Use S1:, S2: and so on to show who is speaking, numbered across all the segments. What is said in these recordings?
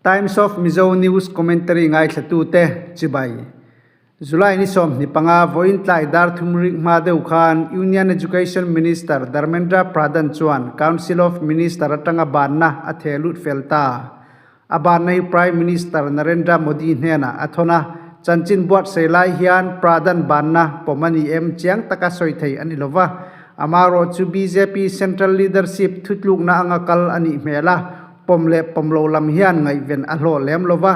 S1: Times of Mizo News Commentary ngaithlatute chibai. July ni 25 vawiin tlai dar thum rik hma deuh khan Union Education Minister Dharmendra Pradhan chuan Council of Minister atanga banna a theh lut fel ta. A banna hi Prime Minister Narendra Modi hnenah a thawn a, chanchin buatsaih lai hian Pradhan banna pawm a ni em chiang taka sawi thei a ni lo va. Amaherawh chu bjp Central Leadership thutlukna anga kal a nih hmel a, pawm leh pawm lo lam hian ngaihven a hlawh lem lo va.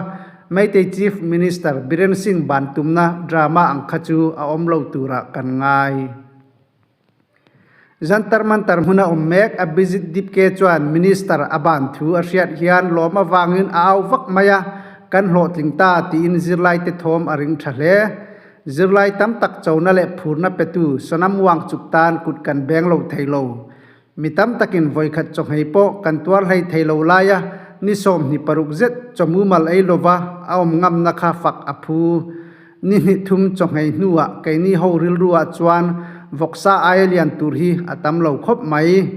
S1: Meitei Chief Minister Biren Singh ban tumna drama ang kha chu a awm lo turah kan ngai. Jantar Mantar hmuna awm mek Abhijit Dipke chuan Minister a ban thu a hriat hian lawm avangin a au vak mai a, kan hlawhtling ta tiin zirlaite thawm a ring tha hle. Zirlai tam tak chona leh phurna petu Sonam Wangchuk tan kut kan beng lo thei lo. Mi tam takin vawikhat chawhmei pawh kan tuar hlei thei lo laia ni 26 zet chawmumal ei lova a awm ngamna kha fak a phu. Ni hnih thum chawhmei hnuah keini ho rilruah chuan vawksa aia lian tur hi a tam lo khawp mai.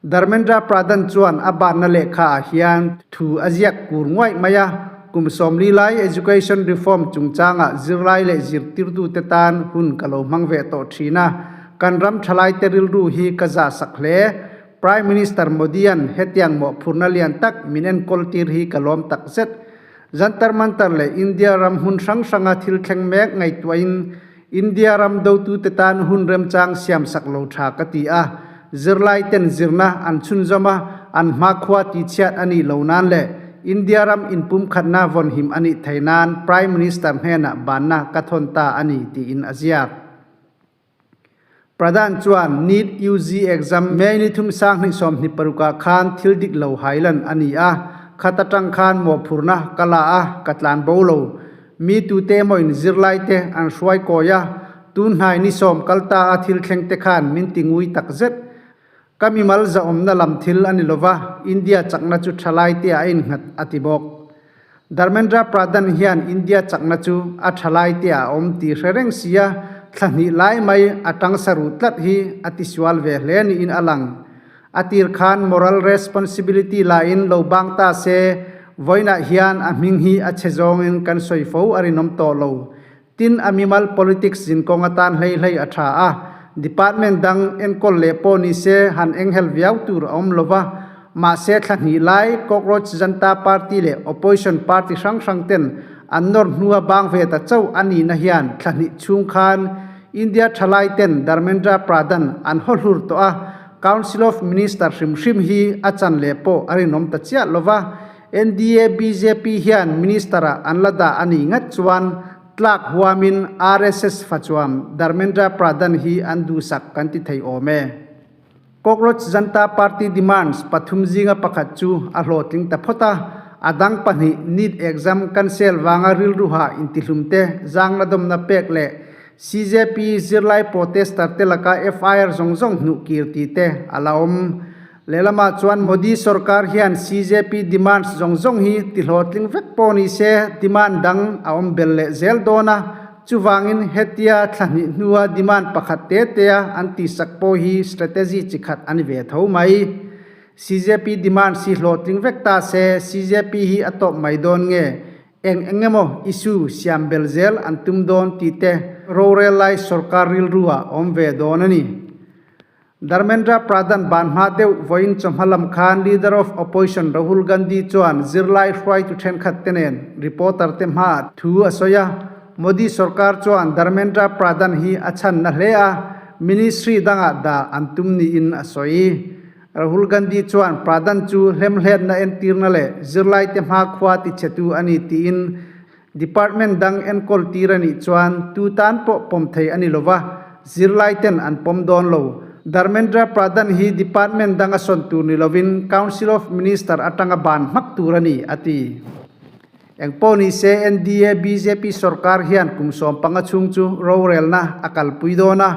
S1: Dharmendra Pradhan chuan a banna lehkha ah hian thu a ziak kur nguaih mai a, kum 40 lai education reform chungchangah zirlai leh zirtirtute tan hun ka lo hmang ve tawh thin a, Kan ram thalaite rilru hi ka zah sak hle. Prime Minister Modi-a'n hetiang mawhphurhna lian tak min enkawl tir hi ka lawm tak zet. Jantar Mantar leh India ram hmun hrang hranga thil thleng mek ngaihtuahin India ram dotute tan hun remchang siam sak lo tha ka ti a. Zirlaiten zirna an chhunzawm a, an hmakhua tichhiat a nih lo nan leh India ram inpumkhatna vawnhim a nih thei nan Prime Minister hnenah banna ka thawn ta a ni tiin a ziak. Pradhan chuan NEET UG exam May ni thum 2026 ah khan thil dik lo hailan a ni a, khat atang khan mawhphurhna ka la a, ka tlan bo lo. Mi tute emaw-in zirlaite an hruai kawi a, tun hnai ni 10 kal ta a thil thleng te khan min ti ngui tak zet. Ka mimal zahawmna lam thil a ni lova, India chakna chu thalaite a innghat, a ti bawk. Dharmendra Pradhan hian India chakna chu a thalaite a awm tih hre reng sia, thla hnih lai mai a tang saruh tlat hi a tisual ve hle niin a lang. A tir khan moral responsibility lain lo bang ta se, vawiinah hian a hming hi a chhe zawngin kan sawi fo a rinawm tawh lo. Tin, a mimal politics zinkawng atan hlei hlei a tha a, department dang enkawl leh pawh ni se han enghel viau tur a awm lova, mahse thla hnih lai Cockroach Janta Party leh opposition party hrang hrang ten an nawr hnua bang ve ta chauh a nihna hian thla hnih chhung khan India thalai ten Dharmendra Pradhan an haw hlur tawh a, Council of Minister hrim hrim hi a chan leh pawh a rinawm ta chiah lova, NDA bjp hian Minister-ah an la dah a nih ngat chuan tlak huamin RSS fachuam Dharmendra Pradhan hi an duhsak kan ti thei awm e. Cockroach Janta Party demands pathum zinga pakhat chu a hlawhtling ta phawt a, a dang pahnih NEET exam cancel vanga rilruha intihlumte zangna dawmna pek leh CJP zirlai protester te laka FIR zawng zawng hnuh kir tih te a la awm. Lehlamah chuan Modi sorkar hian CJP demands zawng zawng hi tihlawhtling vek pawh ni se demand dang a awm bel leh zel dawn a, chuvangin hetia thla hnih hnua demand pakhat te tea an tihsak pawh hi strategy chi khat a ni ve tho mai. CJP demands hi hlawhtling vek ta se CJP hi a tawp mai dawn nge? Eng eng emaw issue siam bel zel an tum dawn tih te rorel lai sorkar rilru ah awm ve dawn a ni. Dharmendra Pradhan ban hma deuh vawiin chawhma lam khan Leader of Opposition Rahul Gandhi chuan zirlai hruaitu thenkhat te nen reporter te hmaah thu a sawi a. Modi sorkar chuan Dharmendra Pradhan hi a chhanna hle a, ministry dangah dah an tum niin a sawi. Rahul Gandhi chuan Pradhan chu hlemhletna entirna leh zirlaite hmakhua tichhetu a ni tiin Department dang enkawl tir a nih chuan tu tan pawh pawm thei a ni lova, zirlai ten an pawm dawn lo. Dharmendra Pradhan hi department dang a sawn tur ni lovin Council of Minister atanga ban hmak tur a ni, a ti. Engpawh ni se NDA bjp sorkar hian kum 15 chhung chu rorelna a kalpui dawn a,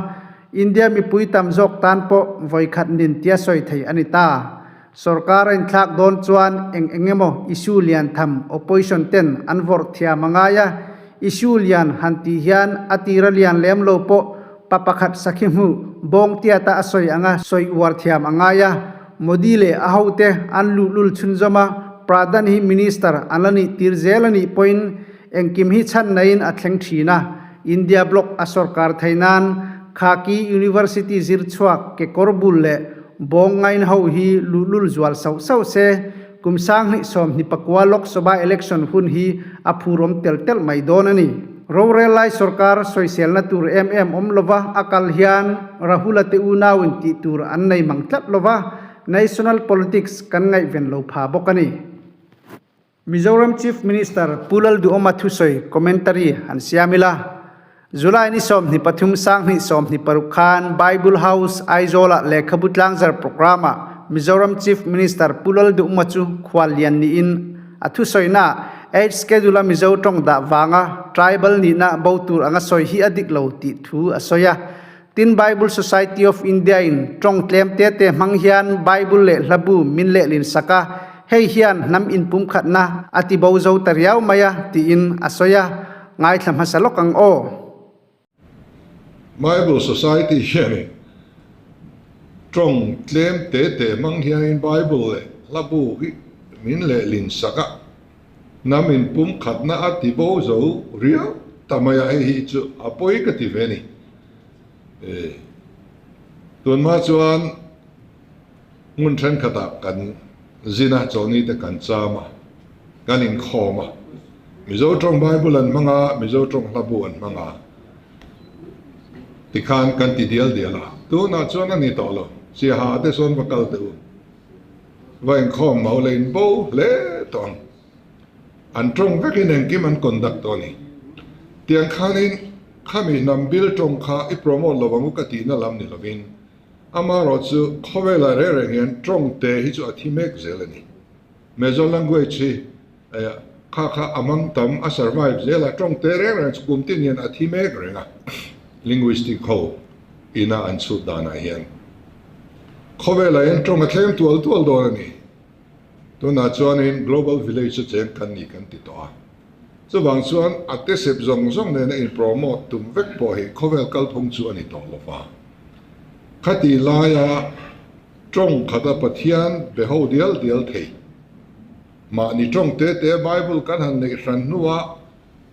S1: India mipui tam zawk tan pawh vawikhat nin tia sawi thei a ni ta. Sorkar a inthlak dawn chuan eng eng emaw issue lian tham opposition ten an vawrh thiam a ngai a, issue lian han tih hian a tira lian lem lo pawh pa pakhat sakhi hmuh bawng tiata a sawi anga sawi uar thiam a ngai a, Modi leh a hote an luhlul chhunzawm a. Pradhan hi Minister an la nih tir zel a nih pawhin engkim hi chhan naiin a thleng thin a, India bloc a sorkar thei nan Khaki University zir chhuak kekawr bul leh bawng ngain ho hi luhlul zual sauh sauh se, kum 2024 Lok Sabha election hun hi a phurawm tel telh mai dawn a ni. Rorel lai sorkar sawiselna tur em em awm lova a kal hian Rahul-a te unauin tih tur an nei mang tlat lova, National politics kan ngaihven lo pha bawk a ni. Mizoram Chief Minister Pu Lalduhoma thusawi commentary han siam ila. July ni 23 2026 khan Bible House Aizawl-ah lehkhabu tlangzar programme-ah Mizoram Chief Minister Pu Lalduhoma chu khual lian niin a thusawinaah Eighth Schedule-a Mizo tawng dah vanga tribal nihna bo tur anga sawi hi a dik lo tih thu a sawi a. Tin Bible Society of India in tawng tlem te te hmang hian Bible leh hlabu min lehlin sak a, hei hian hnam inpumkhatna a ti bo zo ta riau mai a tiin a sawi a, ngaithla hmasa lawk ang aw.
S2: Bible Society hianin tawng tlem te te hmang hianin Bible leh hlabu hi min lehlin sak a, hnam inpumkhatna a ti bo zo riau ta mai a, hei hi chu a pawi ka ti ve a ni. Tunhma chuan hmun thenkhatah kan zin a, chawlhni te kan cham a, kan inkhawm a, Mizo tawng Bible an hmang a, Mizo tawng hlabu an hmang a, tikhan kan ti dial dial a, tunah chuan a ni tawh lo, Siaha te sawn va kal teh u. Va inkhawm mau leh in bo hle tawh ang. An tawng vekin engkim an conduct tawh a ni. Tiang khanin khami hnam bil tawng kha i promote lo ang u ka tihna lam ni lovin amaherawh chu khawvelah reng reng hian tawng te hi chu a thi mek zel a ni. Mizo language hi kha kha a mang tam a survive zel a, tawng te reng reng chu kum tin hian a thi mek reng a, linguistic ho ina an chhut danah hian. Khawvelah hian tawng a thleng tual tual dawn a ni. Tunah chuanin Global Village a cheng kan ni kan ti tawh a. Chuvang chuan a te sep zawng zawng nena in promote tum vek pawh hi khawvel kalphung chu a ni tawh lo va. Khati laia tawng khata Pathian be ho dial dial thei. Mahni tawng te te Bible kan han neih hran hnuah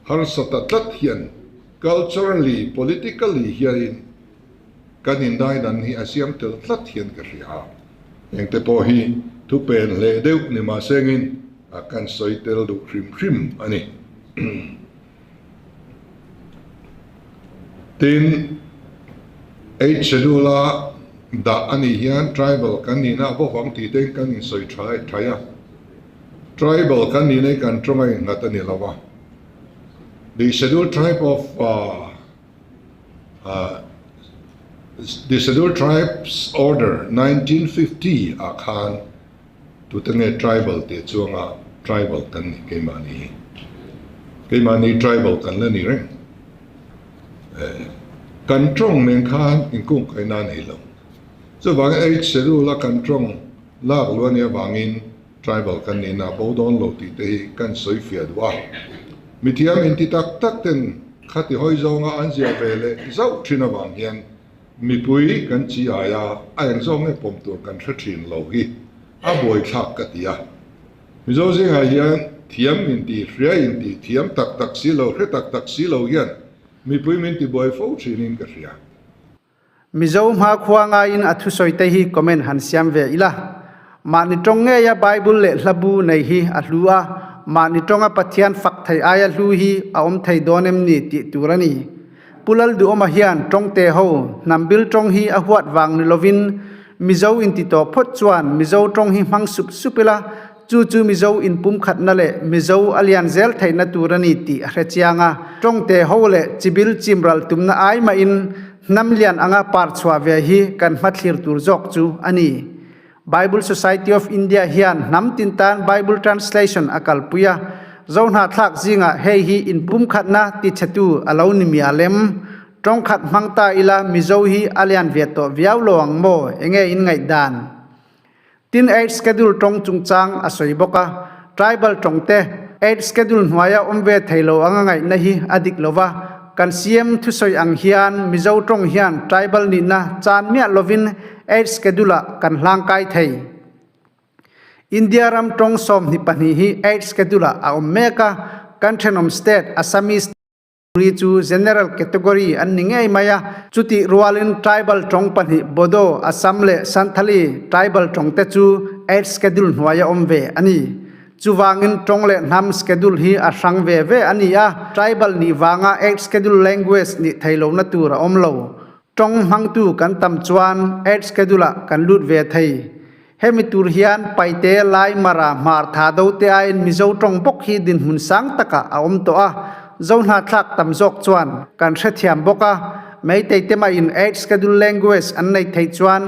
S2: harsa ta tlat hian culturally, politically hianin Kan indaidan hi a siam tel tlat hian ka hria a, engte pawh hi thu pen hleh deuh ni mahsengin a kan sawi tel duh hrim hrim a ni. Tin, Eighth Schedule-a dah a nih hian tribal kan nihna a bawk ang tih te kan insawi thai a, tribal kan nihna hi kan tawng a innghat a ni lo a, the Schedule Tribe of The Scheduled Tribes Order 1950 ah khan tute nge tribal tih chuanga tribal kan ni keimahni hi. Keimahni tribal kan la ni reng. Kan tawng nen khan inkungkaihna a nei lo. Chuvangin Eighth Schedule a kan tawng lak luh a nih avangin tribal kan nihna a bo dawn lo tih te hi kan sawi fiah duh a. Mithiam inti tak tak ten Khati hawi zawnga an ziah ve leh zauh thin avang hian mipui kan chi aia a eng zawk nge pawm tur kan hre thin lo hi a buaithlak ka ti a. Mizo zingah hian thiam min ti, hria in ti, thiam tak tak si lo, hre tak tak si lo hian mipui min ti buai fo thinin ka hria.
S1: Mizo hmakhua ngaiin a thusawi te hi comment han siam ve ila. Mahni tawng ngeia Bible leh hlabu nei hi a hlu a, mahni tawnga Pathian fak thei aia hlu hi a awm thei dawn em ni tih tur a ni. Pu Lalduhawma hian tawngte ho hnambil tawng hi a huat vang ni lovin Mizo inti tawh phawt chuan Mizo tawng hi hmang sup sup ila, Chu chu Mizo inpumkhatna leh Mizo a lian zel theihna tur a ni tih a hre chiang a. Tawngte ho leh chibil chimral tumna ai mahin hnam lian anga par chhuah ve hi kan hmathlir tur zawk chu a ni. Bible Society of India hian hnam tin tan Bible translation a kalpui a, Zohnahthlak zingah hei hi inpumkhatna tichhetu a lo ni mial em? Tawngkhat hmang ta ila Mizo hi a lian ve tawh viau lo ang maw? Enge in ngaihdan? Tin Eighth Schedule tawng chungchang a sawi bawk a, Tribal tawng te Eighth Schedule hnuaia awm ve thei lo anga ngaihna hi a dik lo va, kan CM thusawi ang hian Mizo tawng hian tribal nihna chan miah lovin Eighth Schedule-ah kan hlangkai thei. India ram tawng 22 hi Eighth Schedule-ah a awm mek a, kan thenawm state Assamese ri chu General Category an ni ngei mai a, chutih rualin tribal tawng pahnih Bodo, Assam leh Santhali tribal tawng te chu Eighth Schedule hnuaia awm ve a ni. Chuvangin tawng leh hnam schedule hi a hrang ve ve a ni a, tribal nih vanga Eighth Schedule language nih thei lohna tur a awm lo. Tawng hmangtu kan tam chuan Eighth Schedule-ah kan lut ve thei. Hemi tur hian Paite, Lai, Mara, Hmar, Thado te aiin Mizo tawng bawk hi dinhmun sang takah a awm tawh a, Zo hnathlak tam zawk chuan kan hrethiam bawk a, Meitei te mahin Eighth Schedule language an nei theih chuan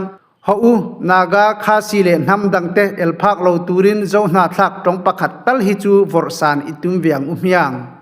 S1: Haw u, Naga, Khasi leh hnam dangte el phak lo turin Zo hnathlak tawng pakhat tal hi chu vawrhsan i tum ve ang u hmiang.